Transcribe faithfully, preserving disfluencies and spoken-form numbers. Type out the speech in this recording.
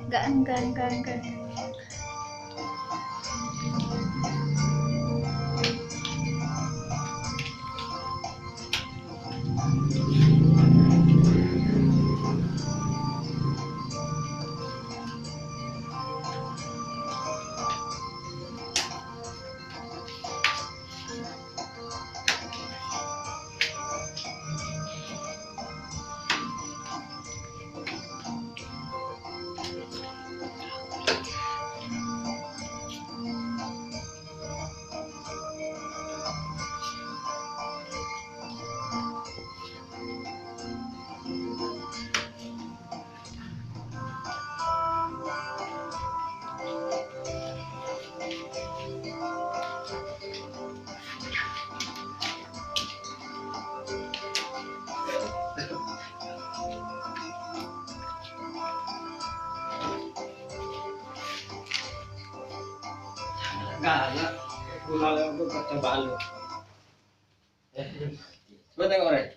Enggak, enggak, enggak, enggak. Galak pulau yang tu kata balu. Eh, cuba tengok, Rek.